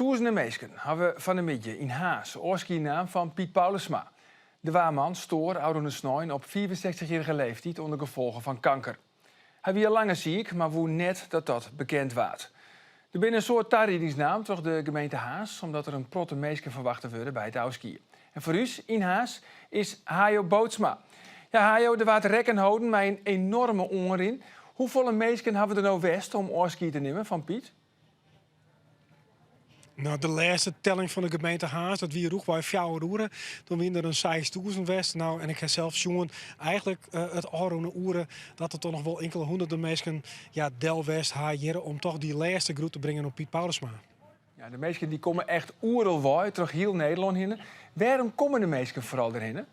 Tûzenen minsken hawwe fan 'e middei yn Harns ôfskie naam fan Piet Paulusma. De waarman stoar ôfrûne snein op 65-jierrige leeftiid oan de gefolgen fan kanker. Hy wie al langer siik, mar woe net dat dat bekend waard. Der binne in soad tariedings naam troch de gemeente Harns, omdat der in protte minsken ferwachte wurde by it ôfskie. En foar ús yn Harns is Hajo Bootsma. Ja, Hajo, der waard rekken holden mei in enorme oanrin. Hoefolle minsken hawwe der no west om ôfskie te nimmen fan Piet? No, de lêste telling fan de gemeente Harns, dat wie rûchwei fjouwer oere. Doe wiene der in 6000 west. No, en ik ha sels sjoen, eigenlik it ôfrûne oere, dat der toch noch wol inkele hûnderten minsken ja, del west ha hjir om toch dy lêste groet te bringen oan Piet Paulusma. Ja, de minsken dy komme echt oeral wei, troch hiel Nederlân hinne. Wêrom komme de minsken foaral derhinne?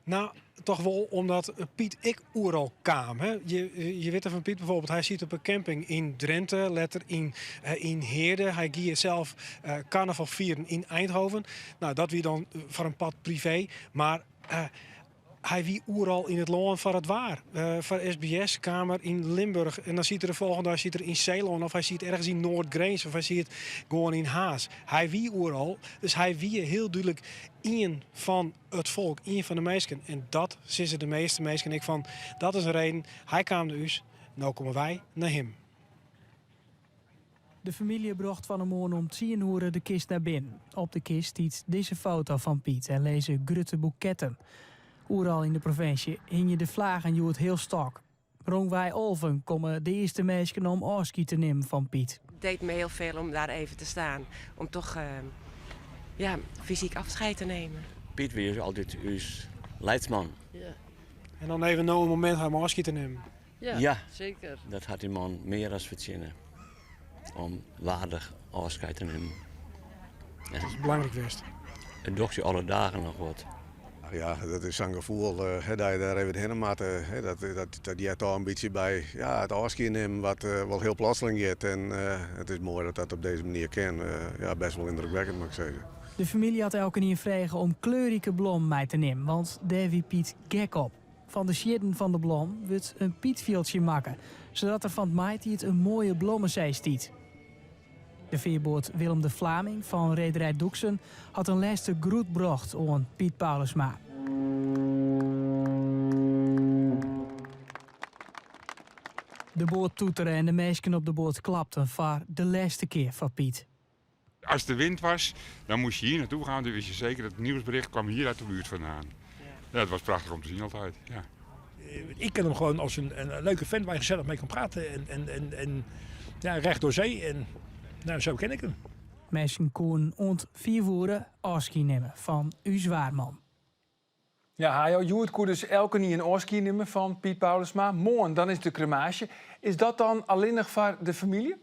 No, toch wol omdat Piet ek oeral kaam. Hè. Je witte fan Piet bijvoorbeeld, hy siet op in camping yn Drenthe, letter yn Heerde. Hy gie sels karnaval fieren yn Eindhoven. No, dat wie dan foar in part privee, mar hy wie oeral yn it lân foar it waar. Foar SBS kaam er yn Limburch en dan siet er de folgjende dei siet er yn Seelân of hy siet ergens yn Noard-Grins of hy siet gewoan yn Harns. Hy wie oeral, dus hy wie hiel dúdlik ien fan it folk, ien fan de minsken. En dat sizze de measte minsken ek fan, dat is in reden, hy kaam nei ús, no komme wy nei him. De famylje brocht fan 'e moarn om tsien oere de kist nei binnen. Op de kist stiet dizze foto fan Piet en lizze grutte boeketten. Oeral yn de provinsje hingje de flagen hjoed healstôk. Rûchwei alven komme de earste minsken om ôfskie te nimmen fan Piet. Het deed me heel veel om daar even te staan. Om toch ja, fysiek afscheid te nemen. Piet wie altyd ús leidsman. Ja. En dan even no in momint om ôfskie te nimmen. Ja, ja, zeker. Dat hat dy man mear as fertsjinne. Om waardich ôfskie te nimmen. Ja. Dat is belangryk west. It docht je alle dagen noch wat. Ja, dat is sa'n gefoel dat je dêr even hinne moatte. Dat heart al in bytsje by ja, it ôfskie nimmen, wat wol hiel plotseling giet. En it is moai dat dat op dizze manier kin. Ja, best wol yndrukwekkend, moat ik sizze. De famylje hat elkenien frege om kleurrike blommen mei te nimmen, want dêr wie Piet gek op. Fan de siedden fan de blom wurdt in Pietfjildsje makke, sadat der fan 't maitiid in moaie blommesee stiet. De fearboat Willem de Vlaming fan rederij Doeksen hat in lêste groet brocht oan Piet Paulusma. De boat toetere en de minsken op de boat klapten foar de lêste kear foar Piet. Als de wind was, dan moest je hier naartoe gaan. Dan wist je zeker dat het nieuwsbericht kwam hier uit de buurt vandaan. Ja, het was prachtig om te zien altijd. Ja. Ik ken hem gewoon als een leuke vent waar je gezellig mee kan praten. En ja, recht door zee. En nou, zo ken ik hem. Minsken koenen oant fiif oere ôfskie nimme fan ús waarman. Ja, Hajo, hjoed koe dus elkenien ôfskie nimme fan Piet Paulusma. Moarn dan is de kremaasje. Is dat dan allinnich foar de famylje?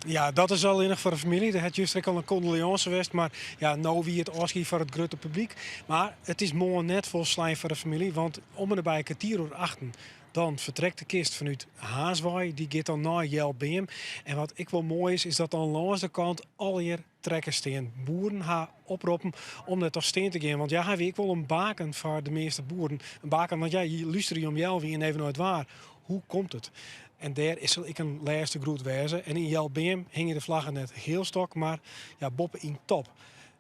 Ja, dat is allinnich foar de famylje. Der hat juster ek al in kondoleânse west, mar ja, no wie it ôfskie foar it grutte publyk. Mar it is moarn net folslein foar de famylje, want om en by kertier oer achten dan fertrekt de kist fanút Harns wei. Dy giet dan nei Jelbeam. En wat ek wol moai is, is dat dan lâns de kant allegear trekkers stean. Boeren ha oproppen om der toch stean te gean. Want ja, hy wie ek wol in baken foar de measte boeren. In baken, want ja, je lústerje om healwei ienen even nei it waar. Hoe komt it? En dêr sil ek in lêste groet wêze. En yn Jelbeam hingje de flaggen net healstok, mar ja, boppe yn top.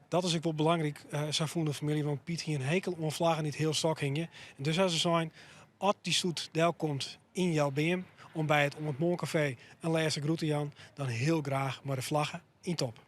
Dat is ek wol belangryk, sa fûn de famylje, want Piet hie in hekel oan flaggen dy't healstok hingje. En dus ha se sein, as dy stoet delkomt yn Jelbeam om by it Oant Moarn Kafee in lêste groet te jaan, dan hiel graach mei de flagge yn top.